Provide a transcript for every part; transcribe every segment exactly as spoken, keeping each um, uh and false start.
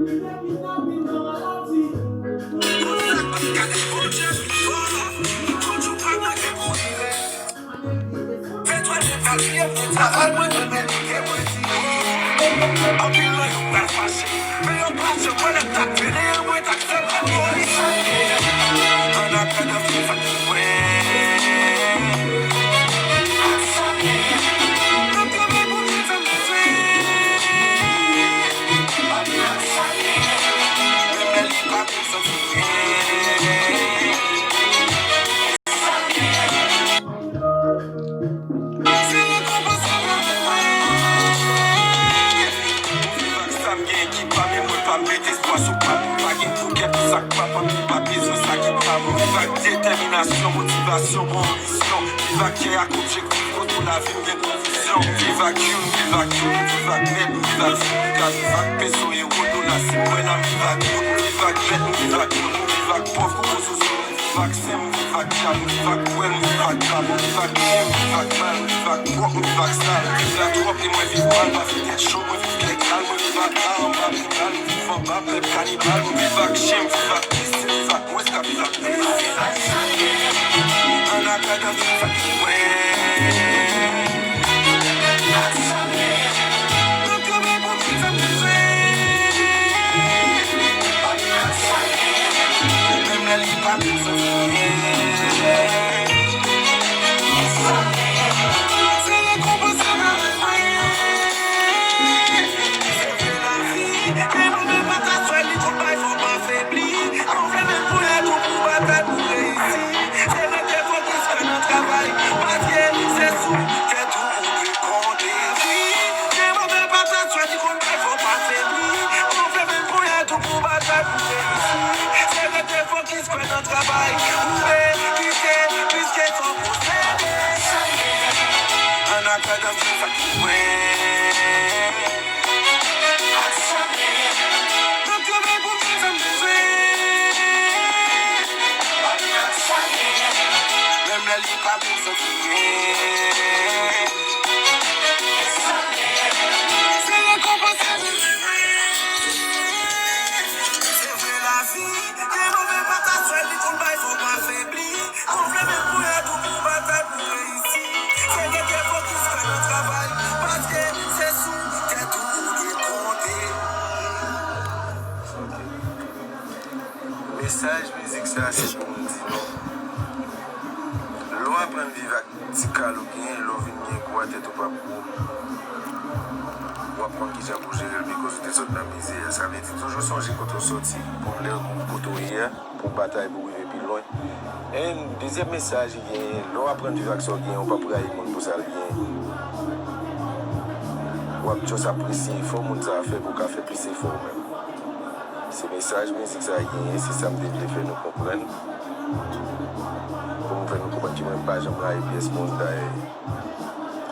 Sa m gen ki pa m, e mwen pa m met espwa sou pa m. Pa gen pou kèt pou sa k pa pa m, li pa bezwen sa ki pa m. Viv ak detèminasyon, motivasyon, bon anbisyon. Viv ak kè ak objektif, kote pou lavi m gen konvizyon. Viv ak youn, viv ak youn, viv ak mèt, viv ak fou, gaz, viv ak peso, ewo, dola, si mwen la, viv ak youn, viv ak mèt, viv ak youn, viv ak pòv, kou pozo sou. Viv ak sen m, viv ak djab, viv ak pwèl, viv ak djab, viv ak byen, viv ak mal, viv ak pwòp, viv ak sal, viv ak twòp, e mwen viv mal, pa viv tèt cho, mwen viv kè kal, mwen viv ak a anba pye mal, viv anba pèp kanibal, viv ak chen, viv ak pis, viv ak mwens ka viv ak plis, viv ak sa. An atandan, viv ak mwen. Ap travay pou m jwenn sa m bezwen. Menm lè li pa bezwen. Se rekonpans sa m ap jwenn. Se vre lavi. Gen moman pa ta swè li konn bay fò pa febli. Nou vle menm pou lè tou pou batay pou reyisi. Se rete fokis, kwè nan travay. Paske se sou tèt ou ou dwe konte. Wi, gen moman pa ta swè li konn bay fò pa febli. Nou vle menm pou lè tou pou batay pou reyisi. Se rete fokis, kwè nan travay. Ou vle lite, piske son posede. An atandan, fè sa ki mwen. Ap travay pou m jwenn sa m bezwen. Menm lè li pa bon, sa ki gen. Se rekonpans sa m bezwen. Se vre lavi. Gen moman pa ta swè li konn bay fò pa febli. Nou vle menm pou lè tou pou batay pou reyisi. Se rete fokis, kwè nan travay. Paske se sou tèt ou ou dwe konte. Mesaj mizik sa se pou m di nou, lè w aprann viv ak ti kal ou genyen, lè w vin gen gwo a, tèt ou p ap gwo. W ap konn kijan pou jere l, bikòz ou te sot nan mizè. Sa vle di, toujou sonje kote w soti, pou lè ou kote w ye a, pou w batay pou w rive pi lwen. And dezyèm mesaj li genyen, lè w aprann viv ak sa w genyen, ou p ap rayi moun pou sa l genyen. W ap just apresye efò moun sa a fè pou w ka fè plis efò ou menm. Se mesaj mizik sa a genyen, se sa m te vle fè nou konprann. Pou m fè nou konprann ke mwen m pa janm rayi pyès moun, dayè.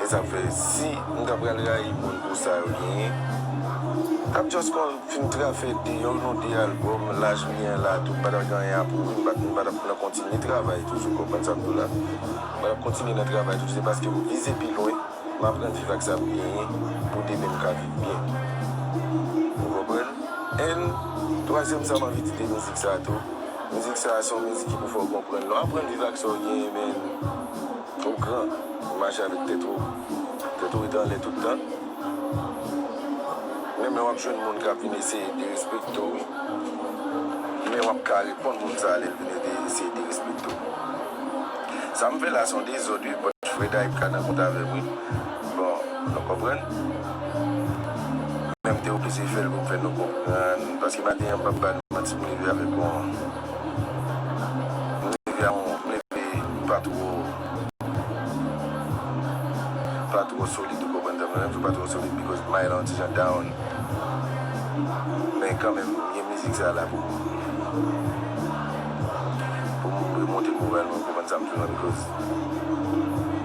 E sa k fè, si m ta pral rayi moun pou sa yo genyen, m t ap just konn fin tra fè de, youn ou de albòm, laj m ye a la tou, m pa t ap gen anyen a pwouve, m pa t, m pa t ap nan kontinye travay toujou, konprann sa m di w la. M pa t ap kontinye nan travay toujou, se paske m vize pi lwen, m aprann viv ak sa m genyen, pou demen m ka viv byen. Ou konprann? And, twazyèm sa m anvi di de mizik sa a tou, mizik sa a se yon mizik ki pou fè w konprann. Lè w aprann viv ak sa w genyen, men, ou gran, ou mache avèk tèt ou, tèt ou rete anlè tout tan. Men, men w ap jwenn moun k ap vin eseye derespekte w, wi. Men w ap ka reponn moun sa a lè l vin ede eseye derespekte w. Sa m fè la se yon dezòd, wi, but Freda Ip ka nan kont avè m, wi. Bon, nou konprann? Men m te oblije fè l pou m fè nou konprann, paske maten an m p ap ba nou manti, m leve avèk yon, m leve a yon, m leve pa twò, pa twò solid, ou konprann sa m di la, m pa twò solid because m ale yon ti jan down. Men kanmenm, m gen mizik sa la pou, pou m remonte moral mwen, ou konprann sa m di la, because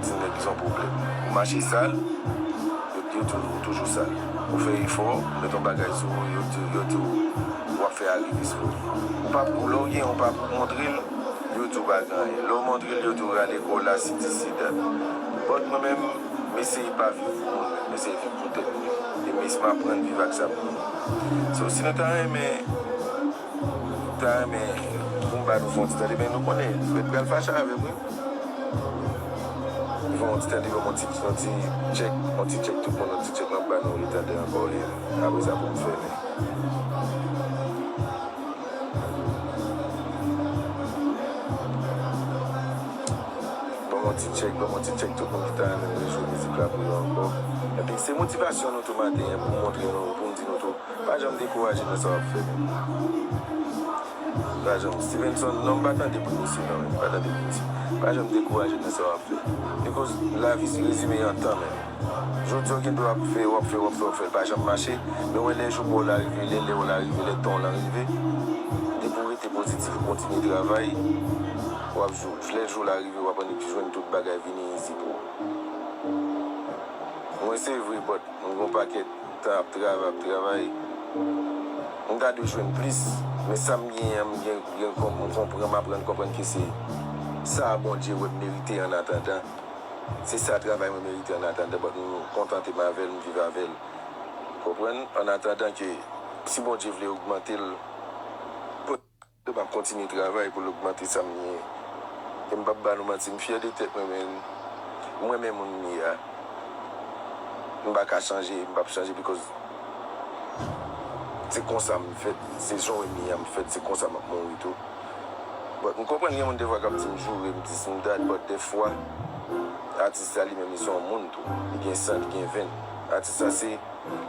ti nèg ki se yon pwoblèm. Ou mache sal, yo, yo di w toujou sal. Ou fè efò, ou met yon bagay sou ou, yo di, yo di w, w ap fè arive sou ou. Ou pa, lè w gen yon pa pou montre l, yo di w pa gen anyen. Lè w montre l, yo di w rale kò w la, si di si dat. But mwen menm, eseye pa viv pou moun, men eseye viv pou tèt mwen. E men m aprann viv ak sa pou mwen. So, si nou ta renmen, ta renmen pou m ba nou fè yon ti tande, men nou konnen, Fred pral fache avè m, wi. Fè yon ti tande, yon ti, yon ti tchèk, yon ti tchèk tout moun, yon ti tchèk m ap ba nou li tande ankò, li. Apre sa pou m fèmen. Ban m yon ti tchèk, ban m yon ti tchèk, tout moun ki ta renmen rejwe mizik la pou yo ankò. Epi se motivasyon nou tou maten an, pou montre nou, pou m di nou tou, pa janm dekouraje nan sa w ap fè. Pa janm, Stevenson, non, m pa tande pou misye, non, men, m pa tande pou misye. Pa janm dekouraje nan sa w ap fè. Because lavi se rezime an tan, men. Jodi a, w gen dwa ap fè, w ap fè, w ap fè, w ap fè, l pa janm mache. Men w wè lè jou pa w la rive, lè, lè w la rive, lè tan w la rive. Depi w rete pozitif, w kontinye travay, w ap jou, lè jou la rive, w ap annik jwenn tout bagay vini easy pou ou. Mwen se vre, but m gen yon pakèt tan ap travay, ap travay. M ta dwe jwenn plis, men sa m genyen an, m gen, gen, m konprann, m aprann konprann ke se sa a Bondye wè m merite an atandan. Se sa travay mwen merite an atandan, but m kontante m avè l, m viv avè l. Konprann? An atandan ke si Bondye vle ogmante l, m ap kontinye travay pou l ogmante sa m ye. E m p ap ba nou manti, m fyè de tèt mwen, men m renmen moun m ye a. M pa ka chanje, m p ap chanje, because se konsa m fèt, se jan w wè m ye a m fèt, se konsa m ap mouri tou. But m konprann gen moun defwa k ap di m joure, m dis, m dat, but defwa, atis la li menm, li se yon moun tou. Li gen san, li gen venn. Atis la se,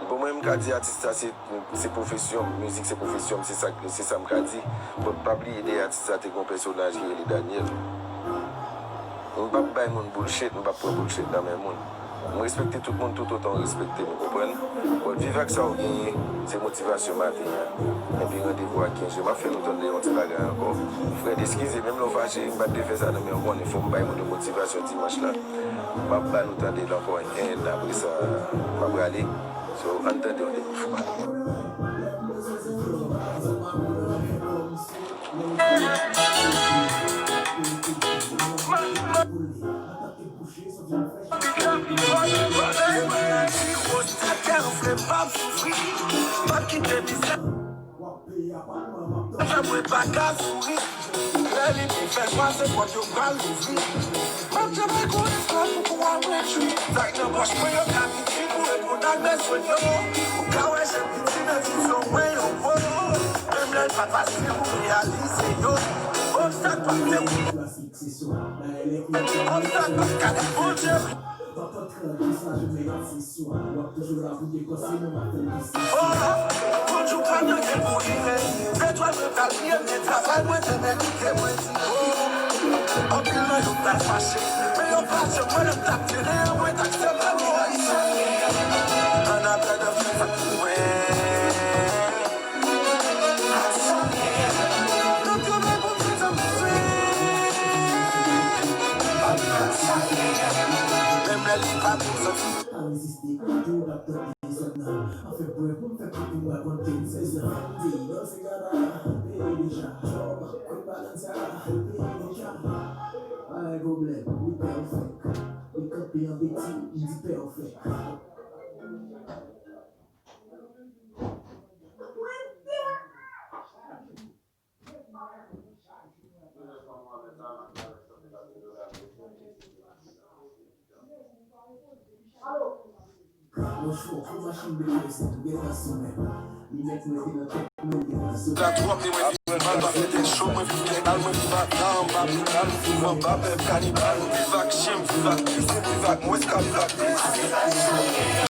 bon, mwen, m ka di atis la se, se pwofesyon m, mizik se pwofesyon m, se sa, se sa m ka di. But pa bliye dèyè atis la te gen yon pèsonaj ki rele Daniel. M p ap bay moun bullshit, m p ap pran bullshit nan men moun. M respekte tout moun tout otan w respekte m, ou konprann? But viv ak sa w genyen, se motivasyon maten an. Epi randevou a kenz jen, m ap fè nou tande yon ti bagay ankò. Fred, eskize, menm lè w fache, m pa t dwe fè sa non, men w konnen fò m bay moun yo motivasyon dimanch lan. M ap ba nou tande l ankò, and apre sa, m ap rale. So, ann tande yon dènye fwa. Fè mwen pa ka souri. Lè li pou fè nwa, se pòt yo pral louvri. M ap janm rekonestan pou kou a mwen jwi. Sa k nan pòch mwen yo ka piti pou reponn ak bezwen yo. Ou ka wè jan piti nan vizyon mwen yo wo. Menm lè l pa fasil pou reyalize yo. Obstak pa fè ou. Obstak pa kale Bondye. Oh, konjou pa nan gen pou li men. Etwal mwen pral briye, men travay mwen te merite mwen di. Oh, anpil nan yo pral fache, men yo pa janm wè lè m t ap tire an mwen t aksepte mwen. An atandan fè sa pou mwen. Menm lè li pa pou santi. Pa reziste, tou ap tande zòn nan. Anfen, brèf, pou m fè kout pou m rakonte m sèz nan. Dey, Dolce Gabbana, peye deja. Job, Queen Balanza, peye deja. Pa gen pwoblèm, wi, pèfèk. Li kanpe an Beti, m di pèfèk. Mwen cho kou machin de kèz, gentan sou men. Linèt mwen te nan tèt mwen, gentan sou men. Sa twòp, e mwen vin mal, pa fè tèt cho, mwen vin kè kal, mwen vin bata anba pye kal, m viv anba pèp kanibal, m viv ak chen, m viv ak plis, m viv ak mwens ka viv ak plis.